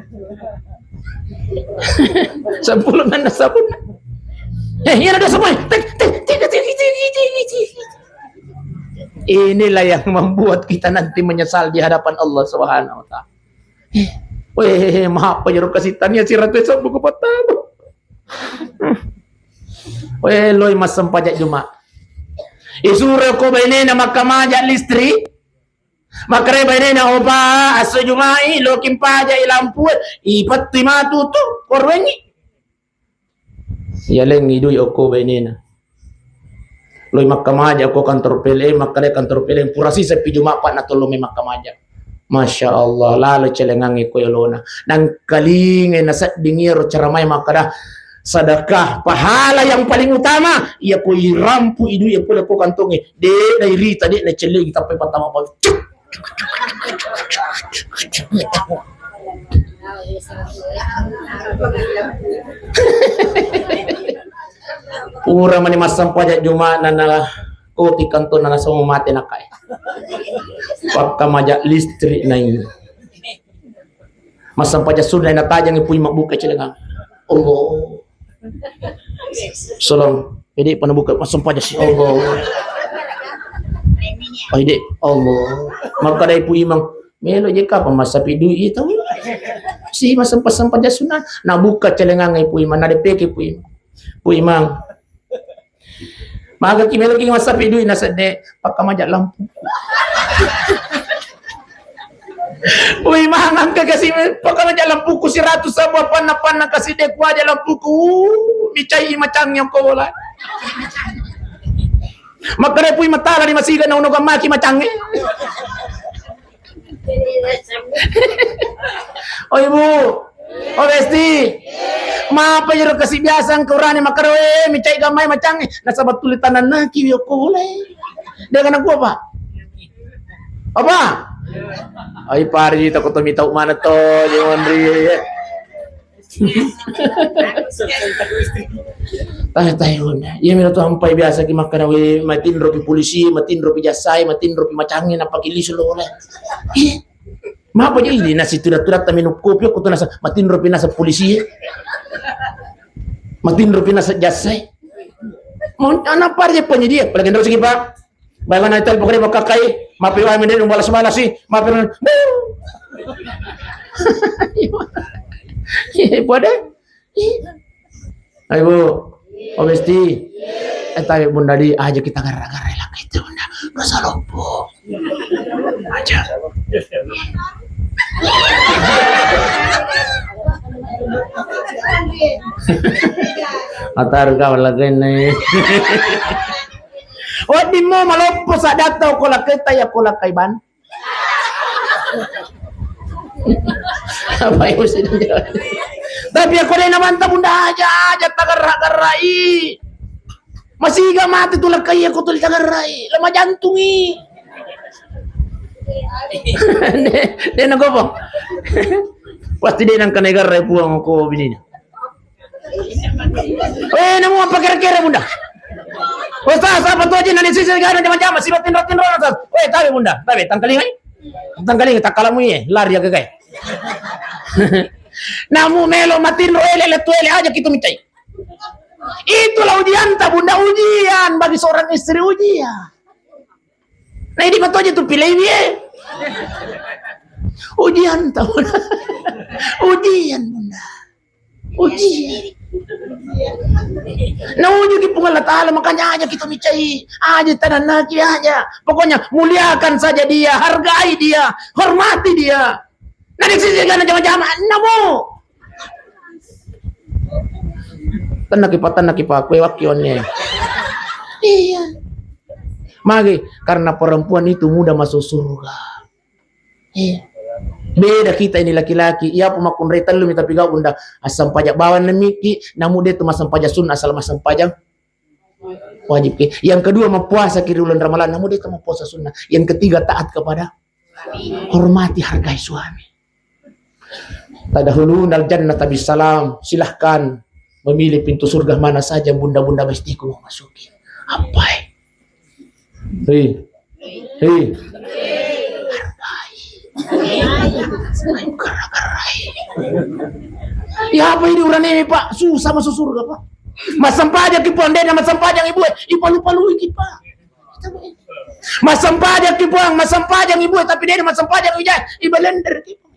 Sepuluh nanda sabun. Eh, iya, ada sabun. Tik, tik, tik, tik, tik, tik, tik, tik. Inilah yang membuat kita nanti menyesal di hadapan Allah Subhanahu wa Ta'ala. Eh, weh, maaf, Pak, jeruk kasih tania siratu sabbu ko patama. Weh, loi massempajang Juma. Isuro ko bainena makkamaja listrik. Makkeda bainena, "Opa, asso Jumai, loki mpajai lampue, ipetti matu tu, koruengi." Yalengi dui okko bainena. Loi makkamaja ko kantor P L N, makkeda kantor P L N, pura siseppi Juma, Pak, natollo mai makkamaja. Masya Allah, lalo celengangnge ko yolona. Nangkalingai nasedding iyaro ceramai makkeda, sedekah pahala yang paling utama iya ko irampu i dui e pole ko kantongnge, de nairita, de nacellengi, tappai pattama pau. Pura mani massempajang Juma nana koti kantonna nasaba mate nakkae. Pakkamaja listrik nai. Massempajang sunna natajangi pui mabbuka celengang. Allah. Solong. Jadi panabuka massempajang si Allah. Ai de Allah. Makkadai Pu Imang. Melo je kapang massapi dui itu. Si massempajang sunna. Nabuka celengang ai Pu Imang. Nadepeke Pu Imang. Pu Imang. Magaki meloki massapi dui nasedde, pakkamaja lampu. Ui, mangangka kasi pakkamaja lampuku siratu sabbu, panna-panna kasi de kuaja lampuku. Micai macang yang kola. Makkada Pui matala di masiga na unogang maki macangnge. Oh Ibu, oh Besti, mapa jero kasi biasa engka urane makkada, "We, micai gammai macangnge." Nasaba tuli tananna ki yokko ulai. Dengan aku apa? Apa? Ai pari tako to mitau mana to, jangan ri. Tae, tae, Bunda. Iya miro tu ampai biasa ki makkada, "We, matinro pi polisi, matinro pi jassai, matinro pi macangnge, nappa ki lisu lo oleh." Iya. Mapa je ini nasi tuda-tuda ta minum kopi, aku tu nasa matinro pinasa polisi. Matinro pinasa jasa. Mau anak par je penyedia, apalagi terus lagi, Pak. Bayangkan itu pokoknya mau kakai, mapi wa mende balas-balas sih, mapi. Iya, pada. Ayo, Bu. Oh, Besti. Eh, tapi Bunda di aja kita gara-gara laki itu, Bunda. Dosa lompo. Aja. Atar kau lagi nih. Wadding mo maloppo saddatta ko lakkaita ya ko lakkai ban. Apa yang mesti dijawab? Tapi aku dena mantap Bunda aja, aja tagarra-garrai. Masiga mate tu lakkai aku tu tagarrai. Lama jantungi. Dena gopo. Pasti dena kena garrai puang ko binina. Eh, namu apa kira-kira, Bunda? Ustaz, apa tu aja nani sisi gana jama-jama, sibat tinro-tinro, Ustaz. Eh, tabe, Bunda, tabe, tangkalingai. Tangkalingai, takkalamu iye, lari ya, gagai. Namu melo matinro ele, letu ele aja kita mintai. Itulah ujian ta, Bunda, ujian bagi seorang istri, ujian. Nah, ini betul aja tu pilih, ye. Ujian ta, Bunda. Ujian, Bunda. Uji. Nah, uji ki Puang Allah Ta'ala, makanya aja kita micai. Aja tanah naki aja. Pokoknya muliakan saja dia, hargai dia, hormati dia. Nah, di sisi gana jama-jama, namo. Tenaki pa, tenaki pa, kue waki one. Iya. Magi, karena perempuan itu mudah masuk surga. Iya. Beda kita ini laki-laki, iya pun makkunrai tellu mi tapi gau Bunda, assampajang bawang nemiki, namu de tu massampajang sunnah, asal massampajang wajib ki. Yang kedua mapuasa ki ri uleng Ramalan, namu de tu mapuasa sunnah. Yang ketiga taat kepada, hormati, hargai suami. Tadkhulunal jannata bisalam, silahkan memilih pintu surga mana saja Bunda-Bunda Bestiku mau masuki. Apa eh? Hei. Hei. Hargai. Gara-garai. Ya apa ini urane, Pak? Susah masuk surga, Pak. Massampajang ki Puang, de na massampajang ibu, eh. Ipalu-palui ki, Pak. Massampajang ki Puang, massampajang ibu, eh, tapi de na massampajang ijai, ibalender ki, Pak.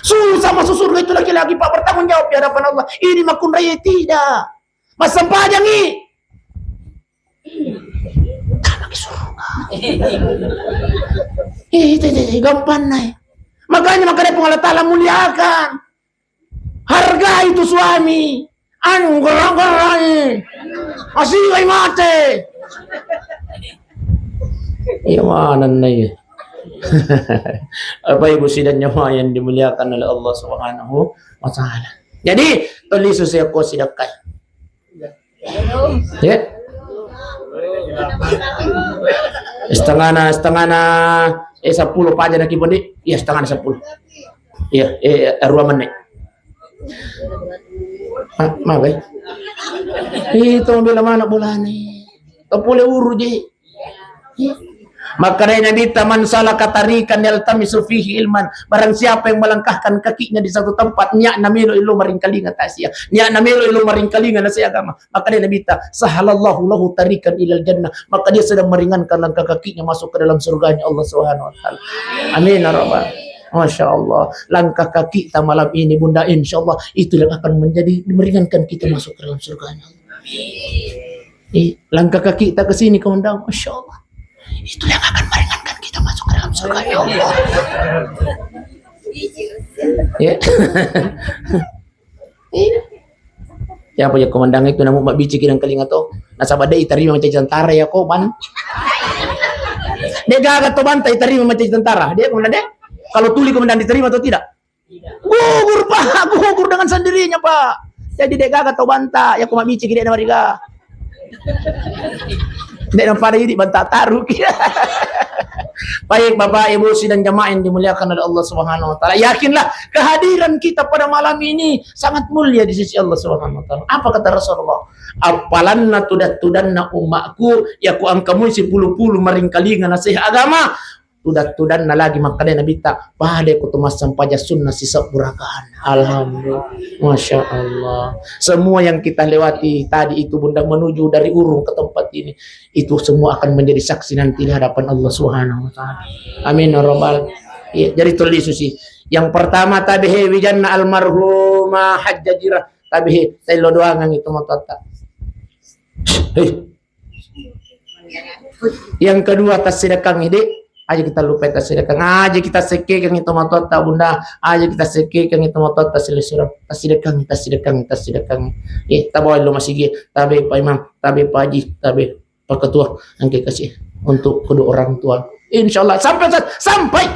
Susah masuk surga itu laki-laki, Pak, bertanggung jawab di hadapan Allah. Ini makkunrai tidak. Massampajangi. Tanah ke surga. Eh, itu, itu, itu, gampang naik. Makanya, makanya Puang Allah Ta'ala muliakan. Hargai itu suami. Anu, gerak-gerai. Asigai mate. Iya, mana nih? Apa Ibu sidang jamaah yang dimuliakan oleh Allah Subhanahu wa Ta'ala. Jadi, tulis usia ko sidakkai. Ya. Setengahna, setengahna, eh, sepuluh paja naki bondi. Iya, setengahna sepuluh. Iya, eh, eh, dua menit. Ah, maaf, eh. Itu bila mana bolane? Topole uru je. Makkedai Nabitta, "Man salaka tariqan yaltamisu fihi ilman." Barang siapa yang melangkahkan kakinya di satu tempat, niatna melo illo maringkalinga tasia. Niatna melo illo maringkalinga nasihat agama. Makkedai Nabitta, "Sahalallahu lahu tariqan ilal jannah." Maka dia sedang meringankan langkah kakinya masuk ke dalam surganya Allah Subhanahu wa Ta'ala. Amin ya rabbal. Masya Allah. Langkah kaki kita malam ini, Bunda, insya Allah itu yang akan menjadi meringankan kita masuk ke dalam surganya Allah. Eh, langkah kaki kita ke sini, Komandan, Masya Allah. Itu yang akan meringankan kita masuk ke dalam surga, ya Allah. Ya. Eh. Ya, apa ya, Komandan itu namu mabbici kidang kalinga to. Nasaba de itarima mancaji tentara ya, Koman. De gaga to banta itarima mancaji tentara. De, Komandan, de. Kalau tuli Komandan diterima atau tidak? Gugur, Pak, gugur dengan sendirinya, Pak. Jadi, de gaga tau banta, ya, ku mabbici ki de na mariga. De na pada idi banta taruki. Baik, Bapak, Ibu, sidang jamaah yang dimuliakan oleh Allah Subhanahu wa Ta'ala. Yakinlah, kehadiran kita pada malam ini sangat mulia di sisi Allah Subhanahu wa Ta'ala. Apa kata Rasulullah? Appalanna tudat-tudanna ummaku, ya ku angkamu sipulu-pulu maringkalinga nasihat agama. tudang-tudanna lagi makkedai Nabitta, pada ko to massempajang sunna sisebbu rakaat. Alhamdulillah. Masya Allah. Semua yang kita lewati tadi itu, Bunda, menuju dari Urung ke tempat ini, itu semua akan menjadi saksi nanti di hadapan Allah Subhanahu wa Ta'ala. Amin ya Rabbal. Iya, jadi tulis susi. Yang pertama, tabe he wijanna almarhumah Hajjajira. Tabe he, tello doangan itu matotta. Hei. Yang kedua, tassedekang, Dek. Aja kita lupa tassedekang. Aja kita sekekang itu matotta, Bunda. Aja kita sekekang itu matotta, silessureng. Tassedekang, tassedekang, tassedekang. Eh, tabawa lo masigi. Tabe Pak Imam, tabe Pak Haji, tabe Pak Ketua. Angke kasih untuk kedua orang tua. Insya Allah sampai, Ustaz, sampai.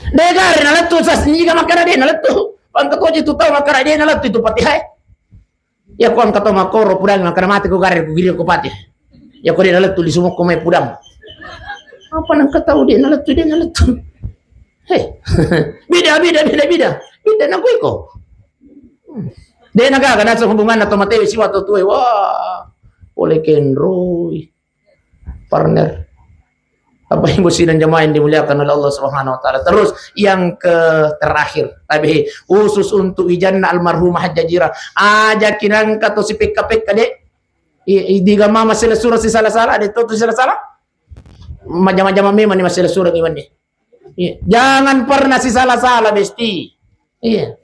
De gare nalettu, Ustaz, niga makkeda de nalettu. Pangka toji tu tau makkeda de nalettu itu Fatihah. Ya ko engka tau makkoro pudang makkeda mate ko gare ko giri ko pati. Ya ko de nalettu lisu mokko mai pudang. Apa nang kau tau de nalettu, de nalettu. Hei. Beda, beda, beda, beda. Beda na ko iko. De na gaga na hubunganna to matewe siwa to tuwe. Wah. Pole kenroi. Partner. Bapak Ibu sidang jemaah yang dimuliakan oleh Allah Subhanahu wa Ta'ala. Terus yang ke terakhir, tabe he, khusus untuk wijanna almarhumah Hajjajira. Aja kinangka to sipekka-pekka, Dek. I, i, diga mama sila surah si salah-salah, Dek, to, to sila-salah. Majama-jama memang ni masila surah iwan, Dek. Iya. Jangan pernah sisala-sala, Besti. Iya.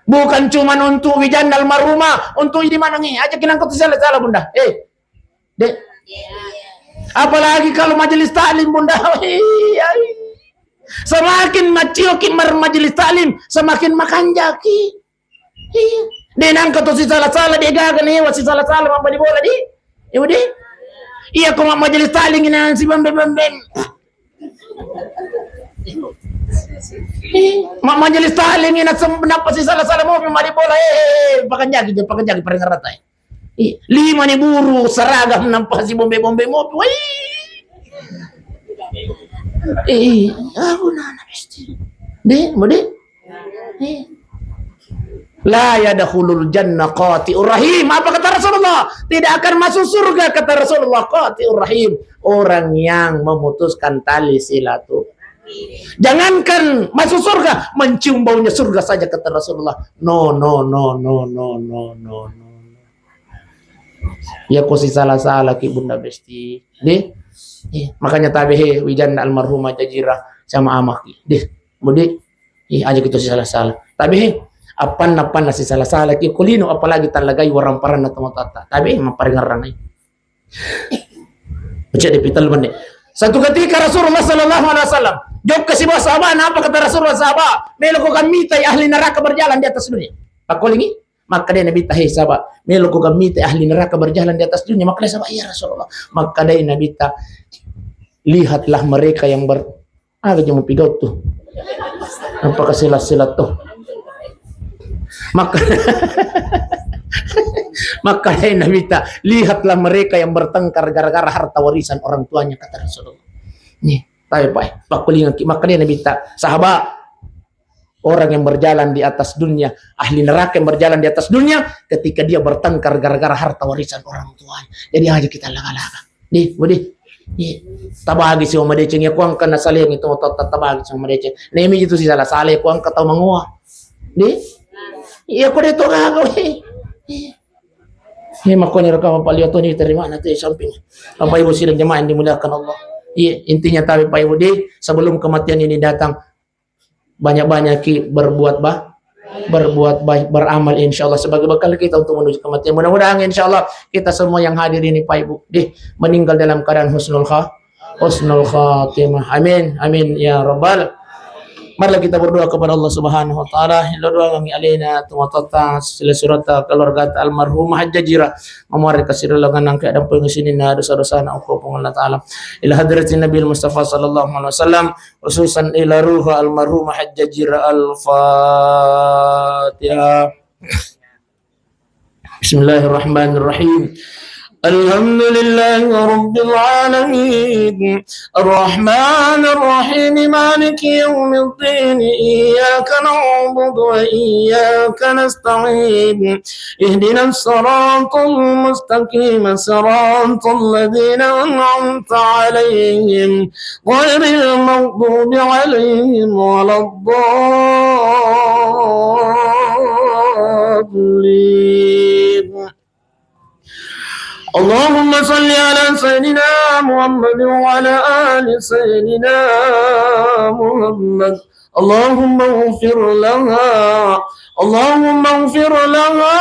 Bukan cuma untuk wijanna almarhumah, untuk ini manengi. Aja kinangka tu sala-sala, Bunda. Eh, Dek. Apalagi kalau majelis taklim, Bunda. Iya. Semakin macioki mar majelis taklim, semakin makanjaki. Iya. De nangka to sisala-sala, de gaga newa sisala-sala mabbali bola, di. Iya, di. Iya, ko ma-, majelis taklim ina sibambe-bambe. Ma-, majelis taklim ina sem-, nappa sisala-sala mopi mali bola, eh, eh, eh, pakanjaki je, pakanjaki parengngerang rata, eh. Iya, lima ni buru seragam nappa sibombe-bombe mopi. Wai. Eh, aku nana Besti. De, mau de. Eh. La yadkhulul jannah qati'ur rahim. Apa kata Rasulullah? Tidak akan masuk surga, kata Rasulullah, qati'ur rahim. Orang yang memutuskan tali silaturahim. Jangankan masuk surga, mencium baunya surga saja, kata Rasulullah. No, no, no, no, no, no, no, no. Ya ko sisala-sala ki, Bunda Besti. De? Eh, makanya tabe he wijanna almarhumah Jajira sama amaki. De, mau de? Eh, aja kita sisala-sala. Tabe he, appanna-appanna sisala-sala ki ko lino, apalagi tallagai warang paranna tomatoatta. Tabe he, mapparengngerang ai. Cedde pitel menne. Satu ketika Rasulullah sallallahu alaihi wasallam jokka sibawa sahabat, apa kata Rasulullah sahabat? Melo ko gammitai ahli neraka berjalan di atas dunia. Pakkolingi, makkadai Nabitta, "Hei sahabat, melo ko gammitai ahli neraka berjalan di atas dunia?" Makkadai sahabat, "Iya Rasulullah." Makkadai Nabitta, "Lihatlah mereka yang ber-," Aga je mupigau tu. Apa kasila-sila tu. Maka, maka hai Nabitta, "Lihatlah mereka yang bertengkar gara-gara harta warisan orang tuanya," kata Rasulullah. Nih, tapi Pak, pakkulingan ki, maka dia Nabitta, sahabat, orang yang berjalan di atas dunia, ahli neraka yang berjalan di atas dunia, ketika dia bertengkar gara-gara harta warisan orang tuanya. Jadi aja kita laga-laga. Di, budi. Di. Tabagi si madeceng ya, kuang kena saling itu, ta-, ta-, tabagi si madeceng. Nemi itu si salah-salah, kuang kata mengoa. Di. Iya, kode to gaga, weh. Iya. Ini makanya rekam apa lihat tuh, ini terima nanti samping. Bapak Ibu sidang jemaah yang dimuliakan Allah. Iya, intinya tapi Pak Ibu di, sebelum kematian ini datang, banyak-banyak ki berbuat ba-, berbuat baik, beramal, insya Allah sebagai bekal kita untuk menuju kematian. Mudah-mudahan insya Allah kita semua yang hadir ini, Pak Ibu, di, meninggal dalam keadaan husnul kha-, husnul khatimah. Amin, amin ya rabbal. Marilah kita berdoa kepada Allah Subhanahu wa Ta'ala. Ila doa kami alena, tumatotta, sila surata, keluarga almarhumah Hajjajira. Mamare kasih lengan nangke dan pengisini na dosa-dosa na uko pun Allah Ta'ala. Ila hadratin Nabi Mustafa sallallahu alaihi wasallam. Khususan ila ruha almarhumah Hajjajira. Al-Fatihah. Bismillahirrahmanirrahim. الحمد لله رب العالمين. الرحمن الرحيم. مالك يوم الدين. إياك نعبد وإياك نستعين. اهدنا الصراط المستقيم. صراط الذين أنعمت عليهم غير المغضوب عليهم ولا الضالين. اللهم صل على سيدنا محمد وعلى آل سيدنا محمد. اللهم اغفر لها. اللهم اغفر لها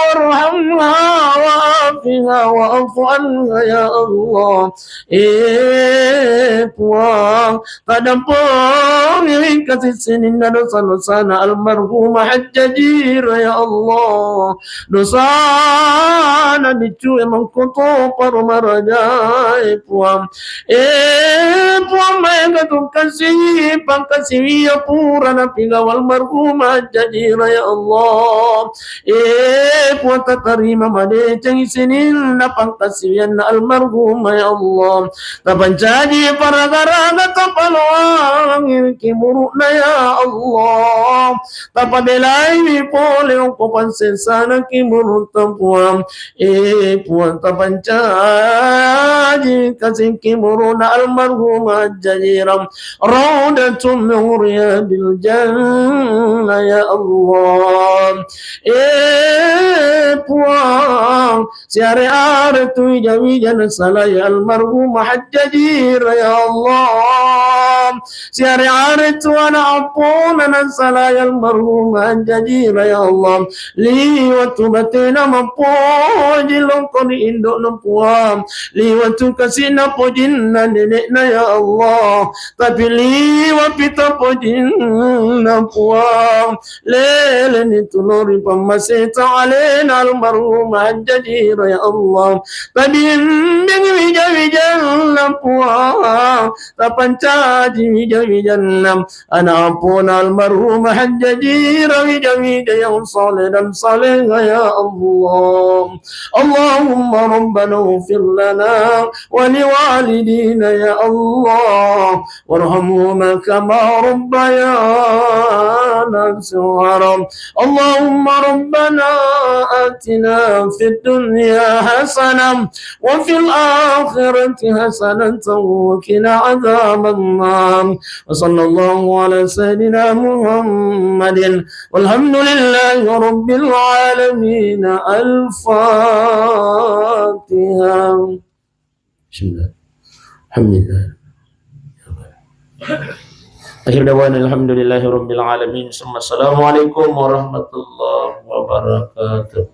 وارحمها وعافها واعف عنها يا الله. Eh, Puang, taddampengi kasi sininna dosa-dosana almarhumah Hajjah Jira, ya Allah. Dosana biccu e mangkoto paro marajae, Puang. Eh, Puang, maega tu kasi pangkasiwiyya pura napigawa almarhumah Hajjah Jira, ya Allah. Eh, Puang, tatarima madecengi sininna pangkasiwiyanna almarhumah, ya Allah. Tapancaji paraga-raga, tapaloangi kiburu'na, ya Allah. Tapabelaiwi pole okko pansesana kiburu'ta, Puang. Eh, Puang, tapancaji kasi kiburu'na almarhumah Hajjah Jira. Raudatun min riyadil jannah, ya Allah. Eh, Puang, siare-are tu wija-wija nasalai almarhumah Hajjah Jira, ya Allah. Siare-are tu ana' appona nasalai almarhumah Hajjah Jira, ya Allah. Liwa tu batena mappoji longko ri indo'na, Puang. Liwa tu kasina pojinna nene'na, ya Allah. Tapi liwa pita pojinna, Puang. Leleni tulori pammaseta alena almarhumah Hajjah Jira, ya Allah. Tabimbing wija-wijanna, Puang. Tapancaji wija-wijanna ana' appona almarhumah Hajjah Jira, wija-wija yang saleh dan salehah, ya Allah. اللهم ربنا اغفر لنا ولوالدينا يا الله وارحمهما كما ربيانا صغارا. اللهم ربنا آتنا في الدنيا حسنة وفي الآخرة حسنة وقنا عذاب النار. وصلى الله على سيدنا محمد والحمد لله رب العالمين. الفاتحة. بسم الله. الحمد لله. آخر دعوانا الحمد لله رب العالمين. ثم السلام عليكم ورحمة الله وبركاته.